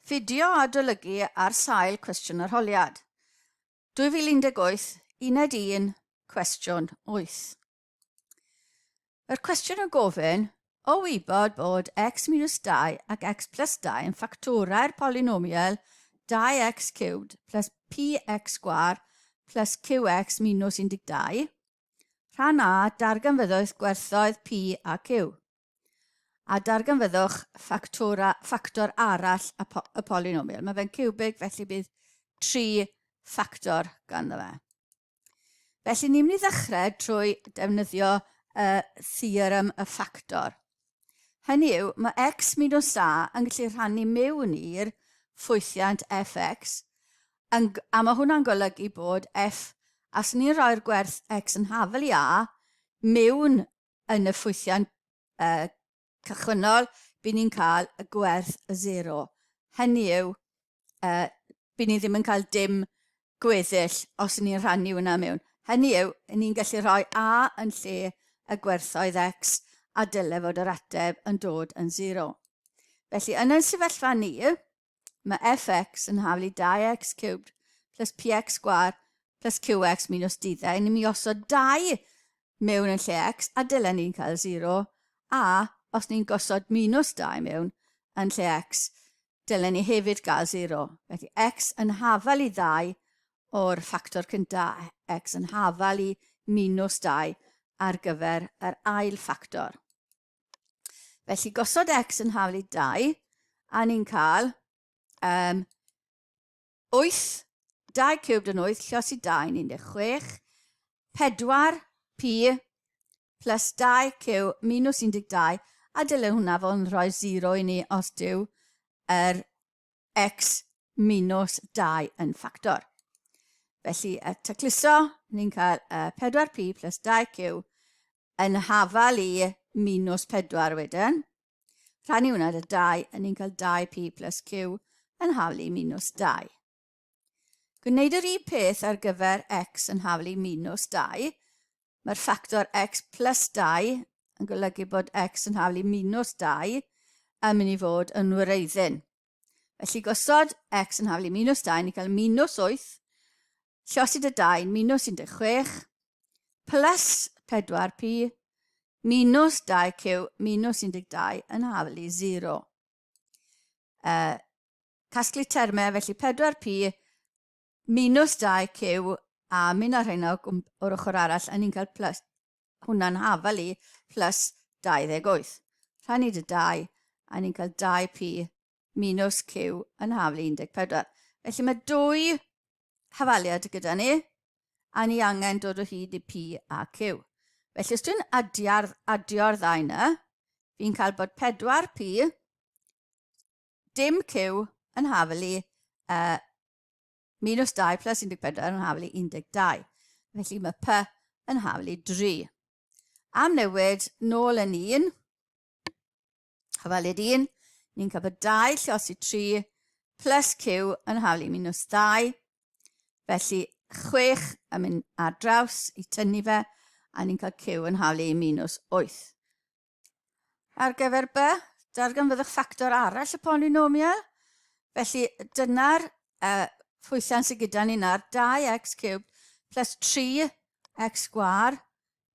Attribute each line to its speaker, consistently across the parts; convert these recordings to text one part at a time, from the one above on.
Speaker 1: Fideo adolygu ar sail cwestiwn arholiad. 2018, Uned 1, Cwestiwn 8. Mae'r cwestiwn yn gofyn, o wybod bod x minus 2 ac x plus 2 yn ffactorau'r polynomial 2x cubed plus px sgwâr plus qx minus 12, rhan A darganfyddoedd gwerthoedd p a q. A darganfyddwch ffactora, ffactor arall y, po, y polynomial. Mae fe'n ciwbig, felly bydd tri ffactor ganddo fe. Felly ni'n mynd i ddechrau trwy defnyddio y theorem y ffactor. Hynny yw, mae x minus a yn gallu rhannu mewn i'r ffwythiant fx, yn, a mae hwnna'n golygu bod f, a os ni'n rhoi'r gwerth x yn hafel i a, mewn yn y ffwythiant uh, cychwynnol, bydd ni'n cael y gwerth y 0. Hynny yw, uh, bydd ni ddim yn cael dim gweddill os ni'n rhannu hwnna mewn. Hynny yw, ni'n gallu rhoi A yn lle y gwerthoedd X a dyle fod yr ateb yn dod yn 0. Felly, yn ein sefyllfa ni, mae fx yn haflu 2x cubed plus px sgwar plus qx minus 12. Ni'n mynd i osod 2 mewn yn lle x a dylen ni'n cael 0. A os ni'n gosod minus 2 mewn yn lle x, dylen ni hefyd gael 0. Felly x yn hafal i 2 o'r ffactor cyntaf, x yn hafal i minus 2 ar gyfer yr ail ffactor. Felly gosod x yn haflu 2, a ni'n cael um, 8, 2 cubed yn 8, llosi 2 yn 16, 4 p plus 2 q minus 12, a dylen hwnna fod yn rhoi 0 i ni os dyw yr x minus 2 yn ffactor. Felly, y tacluso, ni'n cael 4p plus 2q yn hafal i minus 4 wedyn. Rhannu hwnna dy 2, a ni'n cael 2p plus q yn hafal i minus 2. Gwneud yr un peth ar gyfer x yn hafal i minus 2. Mae'r ffactor x plus 2 yn golygu bod x yn hafal i minus 2 yn mynd i fod yn wreiddyn. Felly gosod x yn hafal i minus 2, ni'n cael minus 8, llosi dy 2 minus 16, plus 4p minus 2q minus 12 yn hafal i 0. Uh, casglu termau, felly 4p minus 2q a mynd â'r rheina o'r ochr arall, a ni'n cael plus, hwnna'n hafal i plus 28. Rhannu dy 2, a ni'n cael 2p minus q yn hafal i 14. Felly mae dwy hafaliad gyda ni, a ni angen dod o hyd i p a q. Felly os dwi'n adio'r adio ddau yna, fi'n cael bod 4p dim q yn hafal i uh, minus 2 plus 14 yn hafal i 12. Felly mae p yn hafal i 3. Am newid nôl yn 1, hafaliad 1, ni'n cael bod 2 llosi 3 plus q yn hafal i minus 2. Felly 6 yn mynd ar draws i tynnu fe, a ni'n cael q yn hafal i minus 8. Ar gyfer B, darganfyddwch ffactor arall y polynomial. Felly dyna'r uh, ffwythiant sydd gyda ni nawr, 2x cubed plus 3x sgwar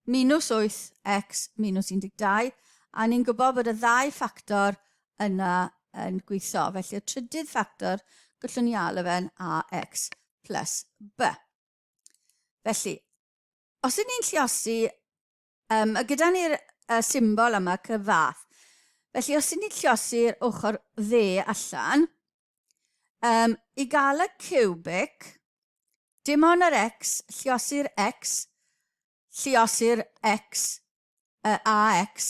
Speaker 1: minus 8x minus 12, a ni'n gwybod bod y ddau ffactor yna yn gweithio. Felly y trydydd ffactor, gallwn ni alw fe'n ax plus b. Felly, os ydyn ni'n lliosi Um, a gyda ni'r uh, symbol yma, cyfath. Felly, os ydyn ni'n lliosi'r ochr dde allan, um, i gael y cubic, dim ond yr x, lliosi'r x, lliosi'r x, y ax,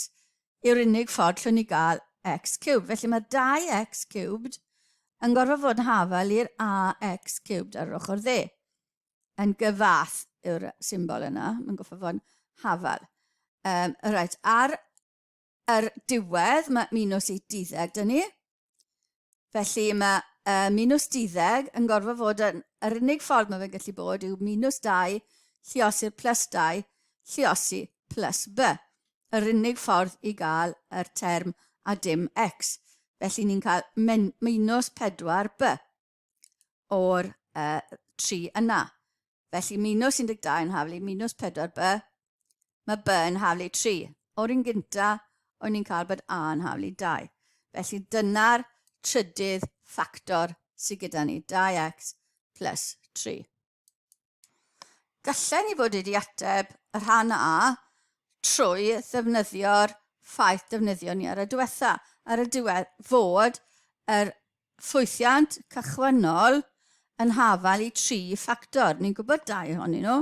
Speaker 1: yw'r unig ffordd llwn ni gael x cubed. Felly mae 2x cubed yn gorfod fod yn hafal i'r ax cubed ar yr ochr dde. Yn gyfath yw'r symbol yna, mae'n gorfod fod yn hafal. Um, right, ar yr diwedd mae minus i duddeg dyn ni. Felly mae uh, minus duddeg yn gorfod fod yn... Yr unig ffordd mae fe'n gallu bod yw minus 2 lliosi'r plus 2 lliosi plus b. Yr unig ffordd i gael yr term a dim x. Felly ni'n cael minus 4b o'r 3 yna. Felly minus 12 yn haflu minus 4b, mae b yn haflu 3. O'r un gynta, o'n ni'n cael bod a yn haflu 2. Felly dyna'r trydydd ffactor sydd gyda ni, 2x plus 3. Gallen ni fod wedi ateb y rhan A trwy ddefnyddio'r ffaith defnyddio ni ar y diwetha, ar y diwedd fod yr ffwythiant cychwynnol yn hafal i tri ffactor. Ni'n gwybod dau ohonyn nhw,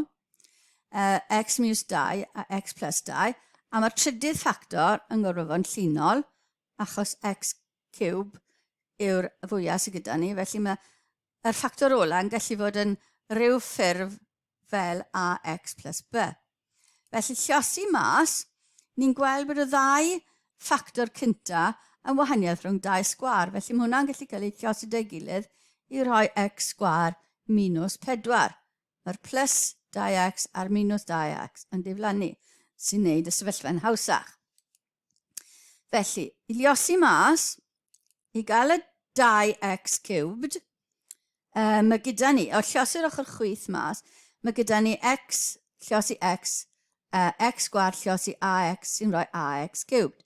Speaker 1: x minus 2 a x plus 2, a mae'r trydydd ffactor yn gorfod fod yn llinol, achos x cube yw'r fwyaf sydd gyda ni, felly mae yr ffactor ola yn gallu fod yn rhyw ffurf fel ax plus b. Felly llosi mas, ni'n gweld bod y ddau ffactor cynta yn wahaniaeth rhwng dau sgwâr, felly mae hwnna'n gallu cael ei llosi da'i gilydd i rhoi x sgwâr minus 4. Mae'r plus 2x a'r minus 2x yn diflannu, sy'n neud y sefyllfa'n hawsach. Felly, i liosi mas, i gael y 2x cubed, mae gyda ni, o lliosi'r ochr chwith mas, mae gyda ni x, lliosi x, x sgwar lliosi ax sy'n rhoi ax cubed.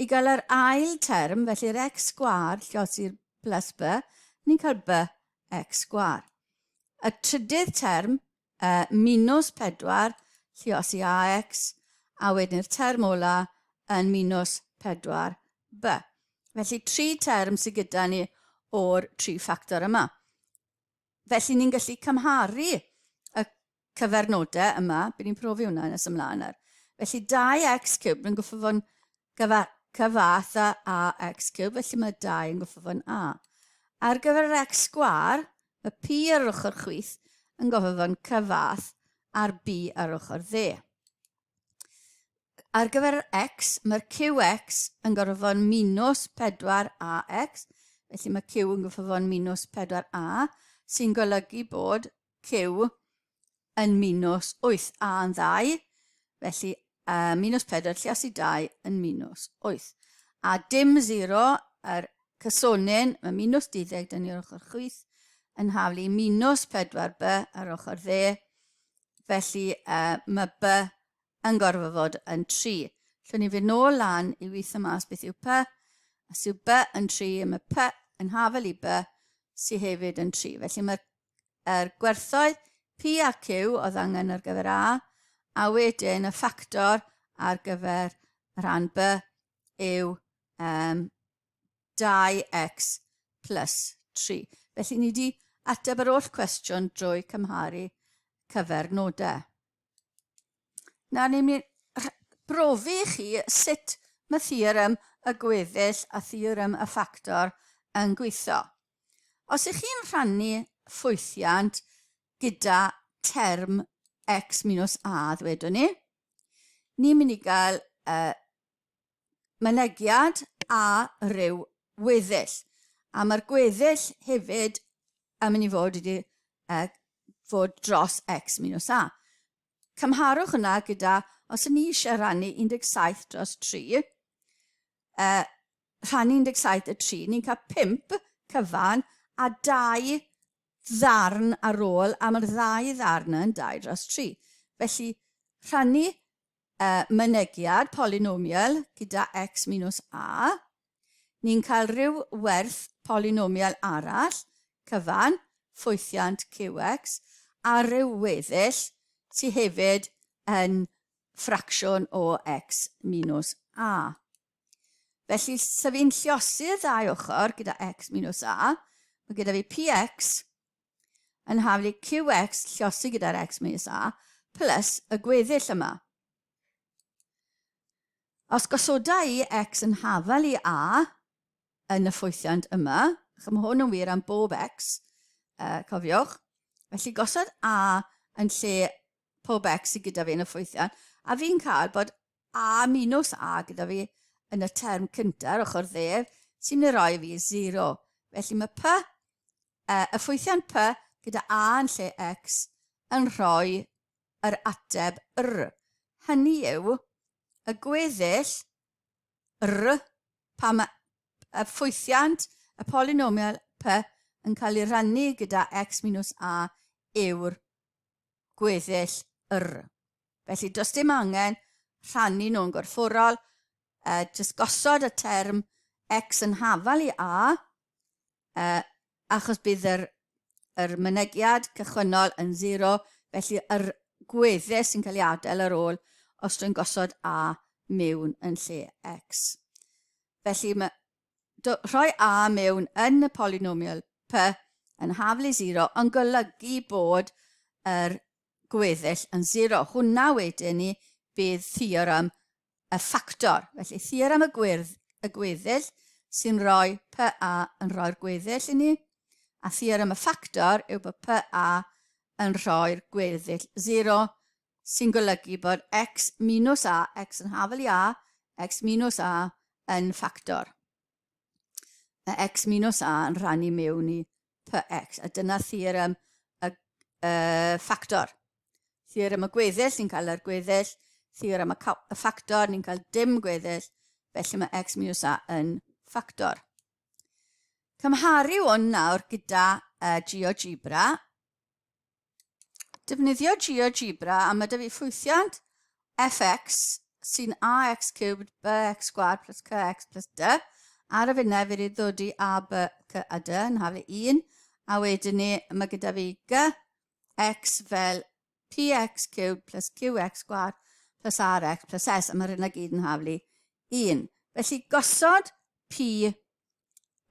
Speaker 1: I gael yr ail term, felly'r x sgwar lliosi'r plus b, ni'n cael b x sgwar. Y trydydd term, minus 4 lluosi AX, a wedyn yr term ola yn minus 4B. Felly tri term sydd gyda ni o'r tri ffactor yma. Felly ni'n gallu cymharu y cyfernodau yma, bydd ni'n profi hwnna nes ymlaen ar. Felly 2x cubed yn gwffo fo'n cyfath â ax cubed, felly mae 2 yn gwffo fo'n a. Ar gyfer yr x sgwar, mae p ar yr ochr chwith yn gofio fo'n cyfath a'r b ar ochr dde. Ar gyfer yr x, mae'r qx yn gorfod fod yn minus 4ax, felly mae q yn gorfod fod yn minus 4a, sy'n golygu bod q yn minus 8, a yn ddau, felly minus 4 lluosi 2 yn minus 8. A dim 0, yr cysonyn, mae minus 12 dyn ni'r ochr chwith, yn haflu minus 4b ar ochr dde, felly mae b yn gorfod fod yn 3. Llwn ni fynd nôl lan i weithio mas beth yw p, a syw b yn 3, mae p yn hafel i b, sydd hefyd yn 3. Felly mae'r yr gwerthoedd P a Q oedd angen ar gyfer A, a wedyn y ffactor ar gyfer rhan B yw 2x plus 3. Felly ni wedi ateb yr holl cwestiwn drwy cymharu cyfernodau. Nawr ni'n mynd brofi i chi sut mae theorem y gweddill a theorem y ffactor yn gweithio. Os ych chi'n rhannu ffwythiant gyda term x minus a, ddwedwn ni, ni'n mynd i gael mynegiad a rhyw weddill. A mae'r gweddill hefyd yn mynd i fod wedi fod dros x minus a. Cymharwch hwnna gyda, os ydyn ni eisiau rhannu 17 dros 3, rhannu 17 y 3, ni'n cael 5 cyfan a 2 ddarn ar ôl, a mae'r ddau ddarn yn 2 dros 3. Felly, rhannu mynegiad polynomial gyda x minus a, ni'n cael rhyw werth polynomial arall, cyfan, ffwythiant qx, a rhyw weddill sydd hefyd yn ffracsiwn o x minus a. Felly, sef fi'n lliosi'r ddau ochr gyda x minus a, mae gyda fi px yn haflu qx lliosi gyda'r x minus a plus y gweddill yma. Os gosoda i x yn hafal i a yn y ffwythiant yma, chym mae hwn yn wir am bob x, cofiwch, felly gosod a yn lle pob x sydd gyda fi yn y ffwythiant, a fi'n cael bod a minus a gyda fi yn y term cyntaf, ar ochr dde, sy'n mynd i roi fi 0. Felly mae p, y ffwythiant p gyda a yn lle x yn rhoi yr ateb r. Hynny yw, y gweddill r, pan mae y ffwythiant, y polynomial p yn cael ei rannu gyda x minus a yw'r gweddill r. Felly does dim angen rhannu nhw'n gorfforol, jyst gosod y term x yn hafal i a, achos bydd yr, yr mynegiad cychwynnol yn 0, felly yr gweddill sy'n cael ei adael ar ôl os dwi'n gosod a mewn yn lle x. Felly mae rhoi a mewn yn y polynomial p yn haflu 0 yn golygu bod yr gweddill yn 0. Hwna wedyn ni bydd theorem y ffactor. Felly theorem y gwyrdd, y gweddill sy'n rhoi PA yn rhoi'r gweddill i ni, a theorem y ffactor yw bod PA yn rhoi'r gweddill 0, sy'n golygu bod x minus a, x yn hafal i a, x minus a yn ffactor. Mae x minus a yn rhannu mewn i px, a dyna theorem y, y ffactor. Theorem y gweddill, ni'n cael yr gweddill. Theorem y, y ffactor, ni'n cael dim gweddill. Felly mae x minus a yn ffactor. Cymharu hwn nawr gyda GeoGebra. Defnyddio GeoGebra a mae dy fi ffwythiant fx sy'n ax cubed bx sgwâr plus cx plus d. Ar y funnau fi wedi ddod i a, b, c a d yn haflu 1. A wedyn ni mae gyda fi g x fel px cubed plus qx sgwâr plus rx plus s a mae'r hynna gyd yn haflu 1. Felly gosod p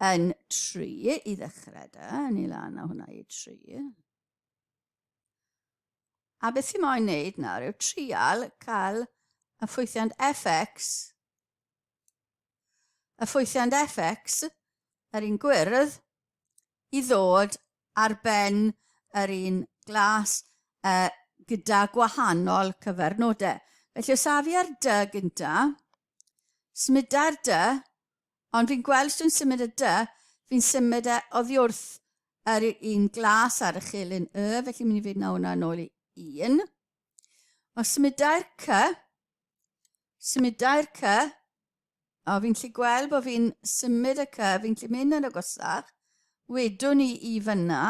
Speaker 1: yn 3 i ddechrau da. Ni lan â hwnna i 3. A beth i moyn wneud nawr yw trial cael y ffwythiant fx, y ffwythiant fx, yr un gwyrdd, i ddod ar ben yr un glas gyda gwahanol cyfernodau. Felly os af i ar dy gynta, symuda'r dy, Ond fi'n gweld os dwi'n symud y dy, fi'n symud e oddi wrth yr un glas ar y chelyn y, felly mynd i fynd na hwnna nôl i 1. Os symudai'r c, symudai'r c, o fi'n lli gweld bod fi'n symud y c, fi'n lli mynd yn agosach, wedwn ni i fyna.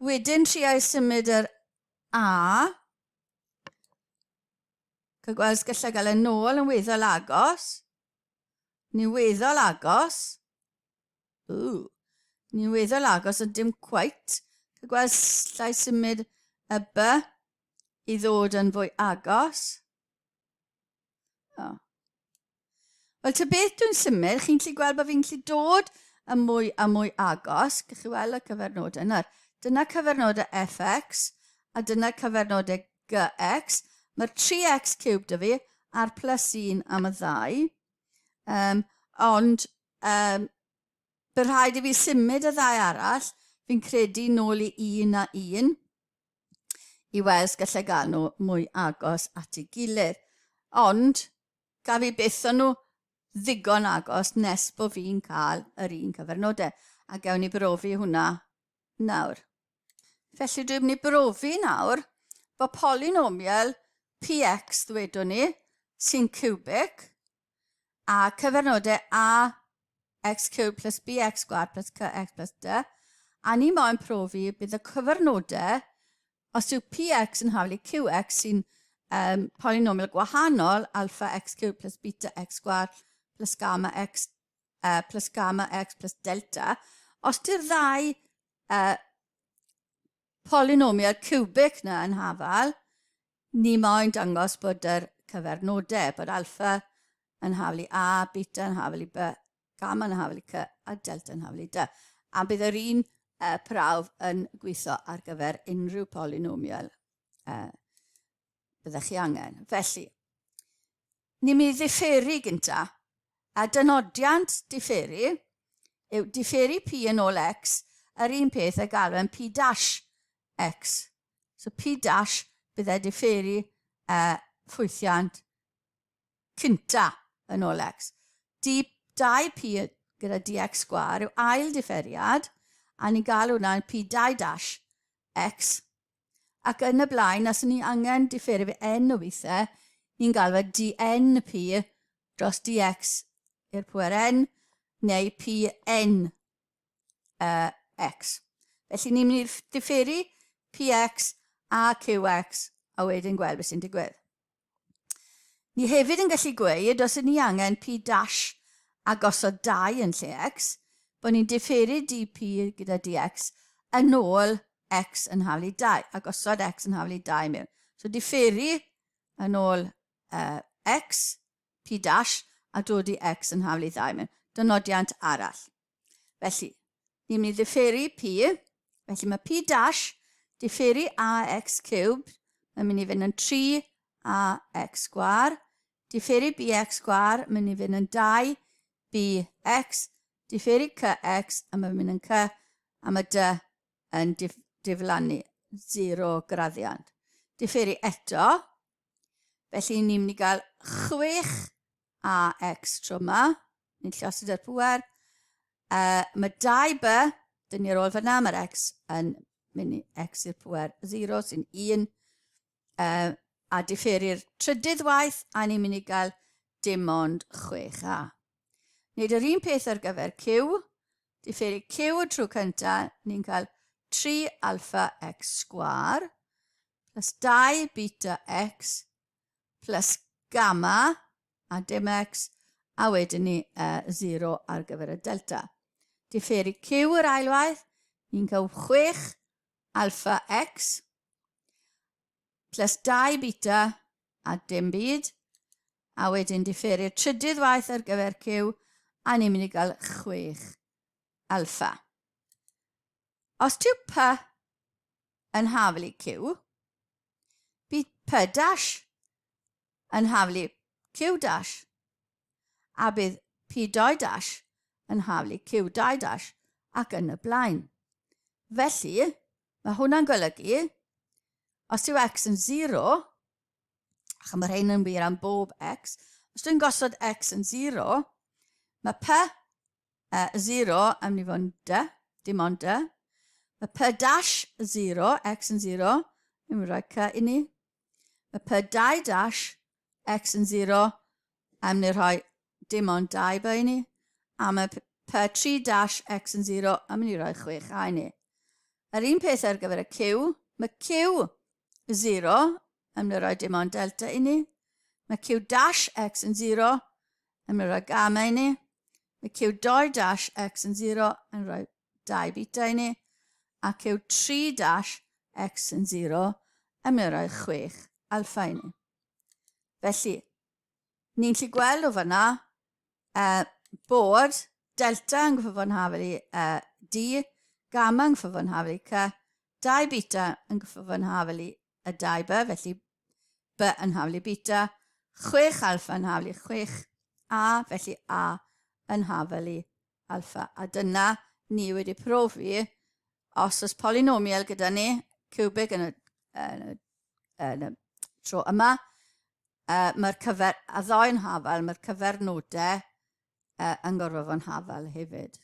Speaker 1: Wedyn triau symud yr a, Cael gweld os gallai gael e nôl yn weddol agos. Ni'n weddol agos. Ww. Ni'n weddol agos, ond dim quite. Cael gweld llai symud y B i ddod yn fwy agos. Oh. Wel, ta beth dwi'n symud, chi'n gallu gweld bod fi'n gallu dod yn mwy a mwy agos. Gych chi weld y cyfernodau yna. Dyna cyfernodau fx a dyna cyfernodau gx. Mae'r 3x cubed da fi a'r plus 1 am y ddau. Um, ond um, bydd rhaid i fi symud y ddau arall, fi'n credu nôl i 1 a 1 i weld gallai gael nhw mwy agos at ei gilydd. Ond, gaf fi byth o'n nhw ddigon agos nes bod fi'n cael yr un cyfernodau. A gawn ni brofi hwnna nawr. Felly dwi'n mynd i brofi nawr bod polynomial px ddwedwn ni sy'n cubic a cyfernodau a x cubed plus bx sgwâr plus cx plus d a ni moyn profi bydd y cyfernodau Os yw px yn haflu qx sy'n um, polynomial gwahanol, alpha x cubed plus beta x sgwâr plus gamma x plus gamma x plus delta, os di'r ddau polynomial cubic na yn hafal, ni moyn dangos bod yr cyfernodau, bod alpha yn haflu A, beta yn haflu B, gamma yn haflu C a delta yn haflu D. A bydd yr un prawf yn gweithio ar gyfer unrhyw polynomial byddech chi angen. Felly, ni'n mynd i ddifferu gynta. A dynodiant diferu yw diferu p yn ôl x yr un peth ag galwen p dash x. So p dash bydde diferu ffwythiant cynta yn ôl x. D, 2p gyda dx sgwâr yw ail diferiad, a ni'n gael hwnna'n p2 dash x. Ac yn y blaen, os ni angen diferu fe n o weithiau, ni'n gael fe dnp dros dx i'r pwer n neu pn x. Felly ni'n mynd i differu px a qx a wedyn gweld beth sy'n digwydd. Ni hefyd yn gallu gweud, os ydyn ni angen p dash a gosod 2 yn lle x, bod ni'n diferu dp gyda dx yn ôl x yn haflu 2, a gosod x yn haflu 2 mewn. So diferu yn ôl x, p dash, a dod i x yn haflu 2 mewn. Dynodiant arall. Felly, ni'n mynd i ddifferu P, felly mae P dash diferu AX cubed, mae'n mynd i fynd yn 3AX sgwar, diferu BX sgwar, mae'n mynd i fynd yn 2BX, diferu CX, a mae'n mynd yn C, a mae D yn dif diflannu, 0 graddiant. Diferu eto, felly ni'n mynd i gael 6 AX tro yma. Ni'n llosod yr pŵer. Mae 2B, dyn ni ar ôl fyna, mae'r X yn mynd i X i'r pŵer 0 sy'n 1. A diferu'r trydydd waith, a ni'n mynd i gael dim ond 6A. Wneud yr un peth ar gyfer Q. Diferu Q y tro cyntaf, ni'n cael 3 alpha x sgwar plus 2 beta x plus gamma a dim x, a wedyn ni 0 ar gyfer y delta. Diferu Q yr ailwaith, ni'n cael 6 alpha x plus 2 beta a dim byd, a wedyn diferu'r trydydd waith ar gyfer Q, a ni'n mynd i gael 6 alpha. Os yw P yn haflu Q, Bydd P dash yn haflu Q dash a bydd P2 dash yn haflu Q2 dash ac yn y blaen. Felly, mae hwnna'n golygu, os yw x yn 0, ac mae rhain yn wir am bob x, os dwi'n gosod x yn 0, mae P 0 yn mynd i fod yn D, dim ond D. Mae P dash 0, x yn 0, yn mynd i roi C i ni. Mae P 2 dash, x yn 0, yn mynd i rhoi dim ond 2 B i ni. A mae P 3 dash, x yn 0, yn mynd i roi 6 A i ni. Yr un peth ar gyfer y Q, mae Q 0 yn mynd i roi dim ond delta i ni. Mae Q dash x yn 0 yn mynd i roi gamma i ni. Mae Q2 dash x yn 0 yn rhoi 2 beta i ni. A Q3 dash x yn 0 yn mynd i roi 6 alpha i ni. Felly, ni'n gallu gweld o fyna bod delta yn gwybod fod yn hafel i D, gamma yn gwybod fod yn hafel i C, 2 beta yn gwybod fod yn hafel i y 2 B, felly B yn hafel i beta, 6 alpha yn hafel i 6 A, felly A yn hafel i alpha. A dyna ni wedi profi, os oes polynomial gyda ni, cubic yn y, yn y, yn y tro yma, mae'r cyfer, a ddoen hafal, mae'r cyfernodau yn gorfod fod yn hafal hefyd.